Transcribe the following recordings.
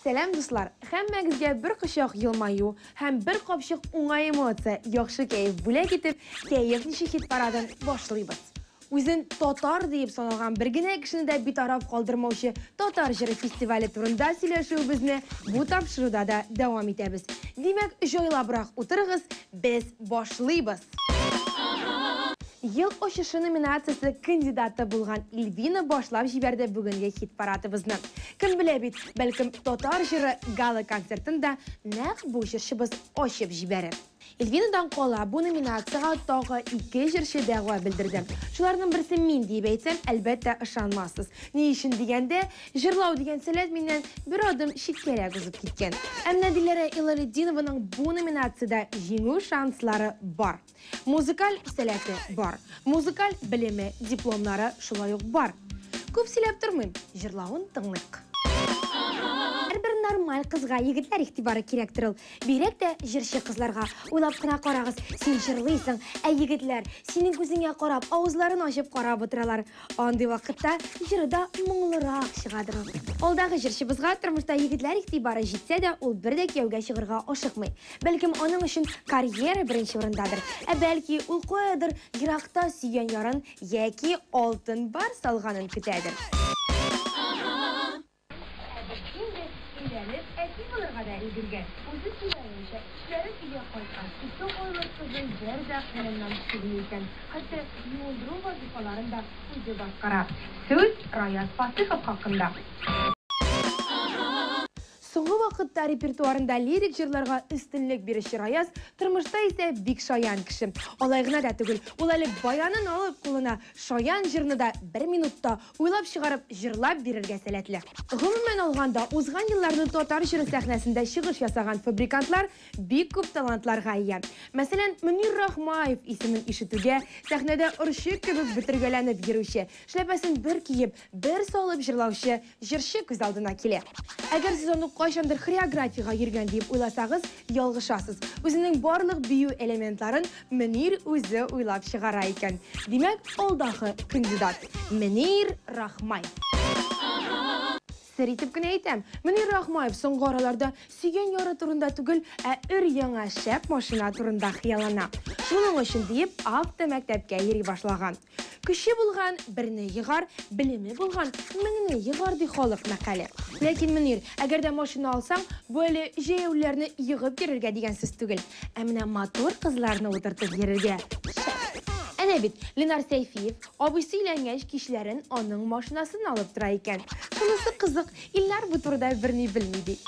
Сәлам, дуслар! Һәммәгезгә бер кочак елмаю һәм бер капчык уңай эмоция, яхшы кәеф бүләк итеп, Кәеф ничек хит-парадын башлыйбыз. Үзен татар диеп саналган бер генә кешене дә битараф калдырмаучы Татар җыры фестивале турында сөйләшүебезне бу тапшыруда да дәвам итәбез. Димәк, җайлабрак утырыгыз, без башлыйбыз! Ел очышы номинациясе кандидаты булган Ильвина башлап җибәрде бүгенге хит-парадыбызны. Кем белә бит, бәлкем Татар җыры гала-концертын да нәкъ бу җырчыбыз ачып җибәрер. Эльвинадан кала, бу номинациягә тагы ике җырчы дәгъва белдерде. Шуларның берсе мин диеп әйтсәм, әлбәттә, ышанмассыз. Ни өчен дигәндә, җырлау дигән сәләт миннән бер адым читкәрәк узып киткән. Ә менә Диләрә Илалетдинованың бу номинациядә җиңү шанслары бар. Музыкаль сәләте бар. Музыкаль белеме, дипломнары шулай ук бар. Күп сөйләп тормыйм, җырлавын тыңлыйк. Һәрбер нормаль кызга егетләр игътибары кирәктер ул. Бигрәк тә җырчы кызларга. Уйлап кына карагыз, син җырлыйсың, ә егетләр, синең күзеңә карап, авызларын ачып карап утыралар. Андый вакытта җыры да моңлырак чыгадыр ул. Алдагы җырчыбызга тормышта егетләр игътибары җитсә дә, ул бер дә кияүгә чыгарга ашыкмый. Бәлкем, аның өчен карьера беренче урындадыр. Ә бәлки, ул каядыр еракта сөйгән ярын яки алтын бар салганын көтәдер. Ә бит инде өйләнеп, әти булырга да өлгергән. Үзе сөйләвенчә, кичләрен өйгә кайткач, ике айлык кызын бер дә кулыннан төшерми икән. Хәтта юындыру вазыйфаларын да үзе башкара. Сүз Раяз Фасыйхов хакында. Соңгы вакытта репертуарында лирик җырларга өстенлек бирүче Раяз тормышта исә бик шаян кеше. Алай гына да түгел, ул әле баянын алып кулына шаян җырны да бер минутта Уйлап чыгарып, җырлап бирергә сәләтле. Гомумән алганда, узган елларны татар җыры сәхнәсендә чыгыш ясаган фабрикантлар бик күп талантларга ия. Мәсәлән, Мөнир Рахмаев исемен ишетүгә, сәхнәдә орчык кебек бөтергәләнеп йөрүче, шляпәсен бер киеп, бер салып җырлаучы җырчы күз алдына килә. Әгәр сез аны кайчандыр хореографиягә йөргән диеп уйласагыз, ялгышасыз. Үзенең барлык бию элементларын Мөнир үзе уйлап чыгара икән. Димәк, алдагы кандидат, Мөнир Рахмаев. Сер итеп кенә әйтәм, Мөнир Рахмаев соңгы араларда сөйгән яры турында түгел, ә өр-яңа шәп машина турында хыяллана. Шуның өчен диеп автомәктәпкә йөри башлаган. Көче булган берне егар, белеме булган меңне егар, ди халык мәкале. Ләкин, Мөнир, әгәр дә машина алсаң, бу әле җәяүлеләрне егып йөрергә дигән сүз түгел. Ә менә матур кызларны утыртып йөрергә шәп. Әнә бит, Ленар Сәйфиев, абыйсы өйләнгәч, кичләрен аның машинасын алып тора икән. Шунысы кызык, Илнар бу турыда берни белми, ди.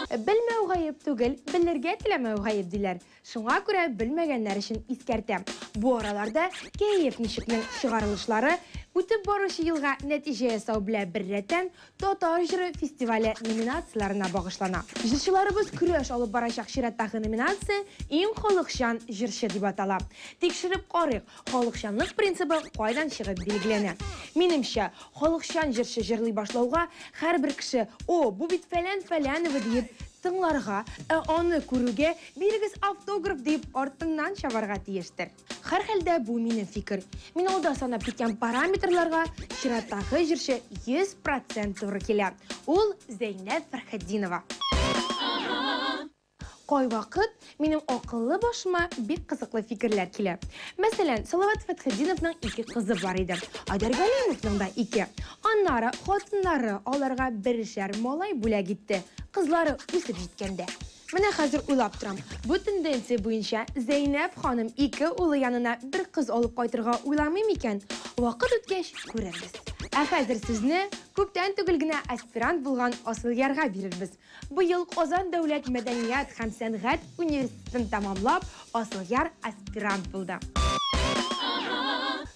Белмәү гаеп түгел, белергә теләмәү гаеп, диләр. Шуңа күрә белмәгәннәр өчен искәртәм, бу араларда Кәеф ничекнең чыгарылышлары үтеп баручы елга нәтиҗә ясау белән беррәттән Татар җыры фестивале номинацияләренә багышлана. Җырчыларыбыз көрәш алып барачак чираттагы номинация Иң халыкчан җырчы дип атала. Тикшереп карыйк, халыкчанлык принцибы кайдан чыгып билгеләнә? Минемчә, халыкчан җырчы җырлый башлауга, һәрбер кеше, О, бу бит фәлән фәләнова диеп тыңларга, ә аны күрүгә, Бирегез автограф диеп артыннан чабарга тиештер. Һәрхәлдә бу минем фикер. Мин алда санап киткән параметрларга чираттагы җырчы 100 процент туры килә. Ул, Зәйнәб Фәрхетдинова. Кайвакыт минем акыллы башыма бик кызыклы фикерләр килә. Мәсәлән, Салават Фәтхетдиновның ике кызы бар иде. Айдар Галимовның да ике. Аннары хатыннары аларга берешәр малай бүләк итте, кызлары үсеп җиткәндә. Менә хәзер уйлап торам, бу тенденция буенча Зәйнәб ханым ике улы янына бер кыз алып кайтырга уйламый микән? Вакыт үткәч күрербез. Ә хәзер сүзне күптән түгел генә аспирант булган Асылъярга бирербез. Быел Казан дәүләт мәдәният һәм сәнгать университетын тәмамлап, Асылъяр аспирант булды.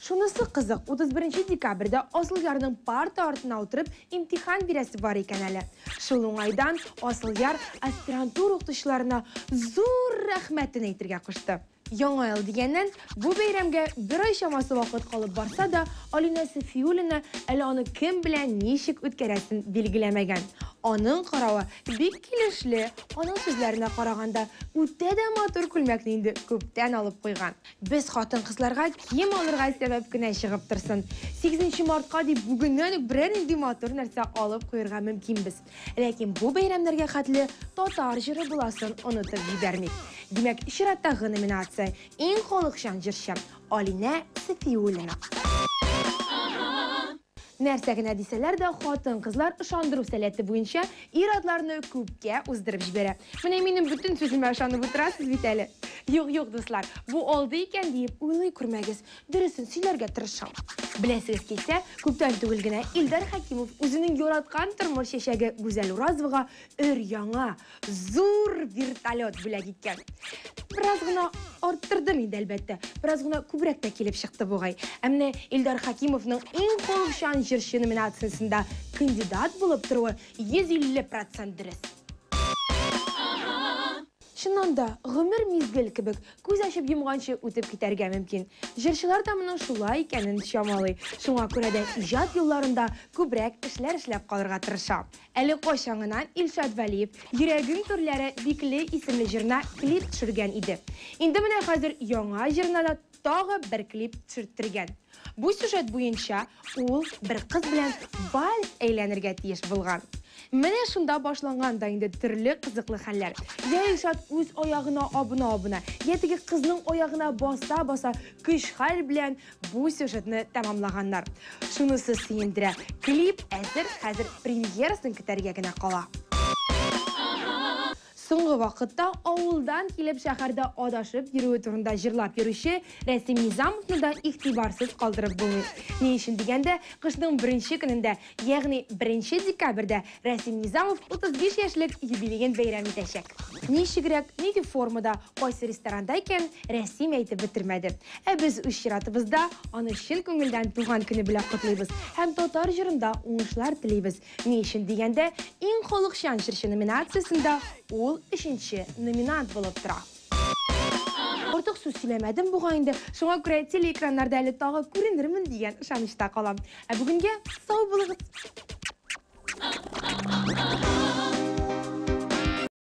Шунысы кызык, 31 декабрьдә Асылъярның парта артына утырып имтихан бирәсе бар икән әле. Шул уңайдан Асылъяр аспирантура укытучыларына зур рәхмәтен әйтергә кушты. Яңа ел дигәннән, бу бәйрәмгә бер ай чамасы вакыт калып барса да, Алинә Сафиуллина әле аны кем белән ничек үткәрәсен билгеләмәгән. Аның каравы, бик килешле, аның сүзләренә караганда, үтә дә матур күлмәкне инде күптән алып куйган. Без хатын-кызларга кием алырга сәбәп кенә чыгып торсын. 8 мартка дип бүгеннән үк берәр нинди матур нәрсә алып куерга мөмкинбез. Ләкин бу бәйрәмнәргә хәтле татар җыры буласын онытып җибәрмик. Димәк, чираттагы номинация Иң халыкчан җырчы Алинә Сафиуллина. Нәрсә генә дисәләр дә, хатын-кызлар ышандыру сәләте буенча ир-атларны күпкә уздырып җибәрә. Менә минем бөтен сүземә ышанып утырасыз бит әле. Юк, юк, дуслар, бу алды икән диеп уйлый күрмәгез. Дөресен сөйләргә тырышам. Беләсегез килсә, күптән түгел генә Илдар Хәкимов үзенең яраткан тормыш чәчәге Гүзәл Уразовага өр-яңа, зур вертолет бүләк иткән. Бераз гына арттырдым инде, әлбәттә. Бераз гына күбрәк тә килеп чыкты бугай. Ә менә Илдар Хәкимовның иң халыкчан җырчы номинациясендә кандидат булып торуы 150 процент дөрес. Чыннан да, гомер мизгел кебек, күз ачып йомганчы үтеп китәргә мөмкин. Җырчылар да моның шулай икәнен чамалый. Шуңа күрә дә иҗат юлларында күбрәк эшләр эшләп калырга тырыша. Әле кайчан гына Илшат Вәлиев Йөрәгем түрләре бикле исемле җырына клип төшергән иде. Инде менә хәзер яңа җырына да тагы бер клип төшерттергән. Бу сюжет буенча ул бер кыз белән вальс әйләнергә тиеш булган. Менә шунда башланган да инде төрле кызыклы хәлләр. Я Илшат үз аягына абына-абына, я теге кызның аягына баса-баса көч-хәл белән бу сюжетны тәмамлаганнар. Шунысы сөендерә, клип әзер, хәзер премьерасын көтәргә генә кала. Соңгы вакытта авылдан килеп шәһәрдә адашып йөрүе турында җырлап йөрүче Рәсим Низамовны да игътибарсыз калдырып булмый. Ни өчен дигәндә, кышның беренче көнендә, ягъни беренче декабрьдә Рәсим Низамов 35 яшьлек юбилеен бәйрәм итәчәк. Ничегрәк, нинди формада, кайсы ресторанда икәнен Рәсим әйтеп бетермәде. Ә без үз чиратыбызда аны чын күңелдән туган көне белән котлыйбыз һәм татар җырында уңышлар телибез. Ни өчен дигәндә, Иң халыкчан җырчы номинациясендә ул өченче номинант булып тора. Артык сүз сөйләмәдем бугай инде, шуңа күрә телеэкраннарда әле тагы күренермен дигән ышанычта калам. Ә бүгенгә сау булыгыз!